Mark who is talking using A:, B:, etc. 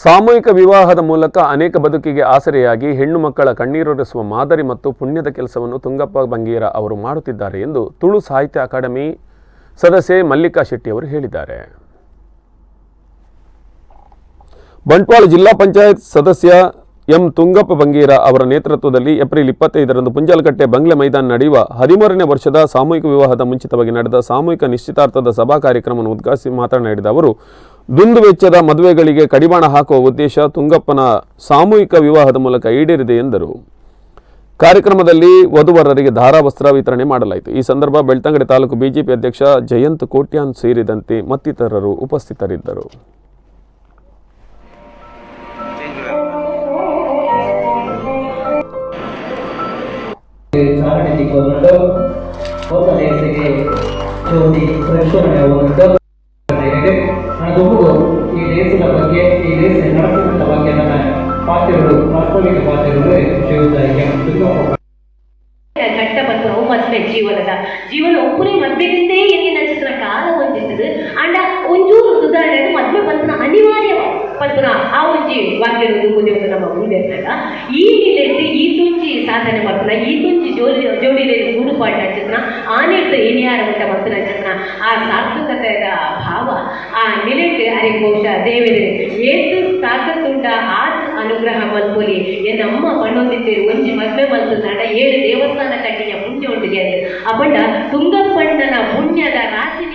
A: ಸಾಮೂಹಿಕ ವಿವಾಹದ ಮೂಲಕ ಅನೇಕ ಬದುಕಿಗೆ ಆಸರೆಯಾಗಿ ಹೆಣ್ಣು ಮಕ್ಕಳ ಕಣ್ಣೀರೊರೆಸುವ ಮಾದರಿ ಮತ್ತು ಪುಣ್ಯದ ಕೆಲಸವನ್ನು ತುಂಗಪ್ಪ ಬಂಗೇರ ಅವರು ಮಾಡುತ್ತಿದ್ದಾರೆ ಎಂದು ತುಳು ಸಾಹಿತ್ಯ ಅಕಾಡೆಮಿ ಸದಸ್ಯೆ ಮಲ್ಲಿಕಾ ಶೆಟ್ಟಿ ಅವರು ಹೇಳಿದ್ದಾರೆ. ಬಂಟ್ವಾಳ ಜಿಲ್ಲಾ ಪಂಚಾಯತ್ ಸದಸ್ಯ ಎಂ ತುಂಗಪ್ಪ ಬಂಗೇರ ಅವರ ನೇತೃತ್ವದಲ್ಲಿ ಏಪ್ರಿಲ್ 25ರಂದು ಪುಂಜಾಲಕಟ್ಟೆ ಬಂಗ್ಲೆ ಮೈದಾನ ನಡೆಯುವ 13ನೇ ವರ್ಷದ ಸಾಮೂಹಿಕ ವಿವಾಹದ ಮುಂಚಿತವಾಗಿ ನಡೆದ ಸಾಮೂಹಿಕ ನಿಶ್ಚಿತಾರ್ಥದ ಸಭಾ ಕಾರ್ಯಕ್ರಮವನ್ನು ಉದ್ಘಾಟಿಸಿ ಮಾತನಾಡಿದ ಅವರು, ದುಂದು ವೆಚ್ಚದ ಮದುವೆಗಳಿಗೆ ಕಡಿವಾಣ ಹಾಕುವ ಉದ್ದೇಶ ತುಂಗಪ್ಪನ ಸಾಮೂಹಿಕ ವಿವಾಹದ ಮೂಲಕ ಈಡೇರಿದೆ ಎಂದರು. ಕಾರ್ಯಕ್ರಮದಲ್ಲಿ ವಧುವರರಿಗೆ ಧಾರಾವಸ್ತ್ರ ವಿತರಣೆ ಮಾಡಲಾಯಿತು. ಈ ಸಂದರ್ಭ ಬೆಳ್ತಂಗಡಿ ತಾಲೂಕು ಬಿಜೆಪಿ ಅಧ್ಯಕ್ಷ ಜಯಂತ್ ಕೋಟ್ಯಾನ್ ಸೇರಿದಂತೆ ಮತ್ತಿತರರು ಉಪಸ್ಥಿತರಿದ್ದರು.
B: ಚಾಲನೆ ಸಿಕ್ಕೋದುಂಟು. ಲೇಸಿಗೆ ಜ್ಯೋತಿ ಪ್ರಚೋದನೆ ಉಂಟು. ನನಗೊಬ್ಬರು ಈ ಲೇಸಿನ ಬಗ್ಗೆ, ಈ ಲೇಸ್ ನಡಪುನ ಬಗ್ಗೆ ನನ್ನ ಪಾತ್ರಗಳು, ಪ್ರಾಸ್ತಾವಿಕ ಪಾತ್ರಗಳು ಶ್ರೀಯುತ ಎಂ ತುಂಗಪ್ಪ.
C: ಘಟ್ಟ ಮತ್ತು ಅವು ಮದ್ವೆ ಜೀವನದ ಜೀವನ ಒಪ್ಪುನೇ ಮದ್ವೆದಿಂದೇ ಎಂದಿನ ಚಿತ್ರ ಕಾಲ ಒಂಜಿತ್ತದು. ಅಂಡ ಒಂಚೂರು ಸುಧಾರಣೆ ಮದ್ವೆ ಪನ್ಪುನ ಅನಿವಾರ್ಯ ಪನ್ಪುನ ಆ ಒಂಜಿ ವಾಕ್ಯ ಮುಂದೆ ಒಂದು ನಮ್ಮ ಮುಂದೆ ಇರ್ತದ. ಈ ನಿಲೆಟ್ ಈ ತುಂಚಿ ಸಾಧನೆ ಮಲ್ಪುನ, ಈ ತುಂಚಿ ಜೋಡಿ ಜೋಡಿಲೆ ಗೂಡುಪಾಟ್ ನಡ್ಚತ್ನ ಆನಿಡ್ದು ಇನಿಯಾರ ಮುಟ್ಟ ಮತ್ತು ನಡ್ಚತ್ನ ಆ ಸಾರ್ಥಕತೆದ ಭಾವ, ಆ ನಿಲೆಟ್ ಅರೆಗ್ ಬಹುಶಃ ದೇವೆರ್ ಏತ್ ತಾಕತ್ತುಂಡ ಆತ್ ಅನುಗ್ರಹ ಮಲ್ಪೊಲಿ. ಎನ್ನಮ್ಮ ಪಣ್ಣೊಂದಿತ್ತೇರು, ಒಂಜಿ ಮದ್ವೆ ಮಲ್ತುಂಡ ಏಳು ದೇವಸ್ಥಾನ ಕಟ್ಟಿನ ಪುಣ್ಯ ಉಂಡುಗೆ. ಅಪಂಡ ತುಂಗಪ್ಪಣ್ಣನ ಪುಣ್ಯದ ರಾಶಿ.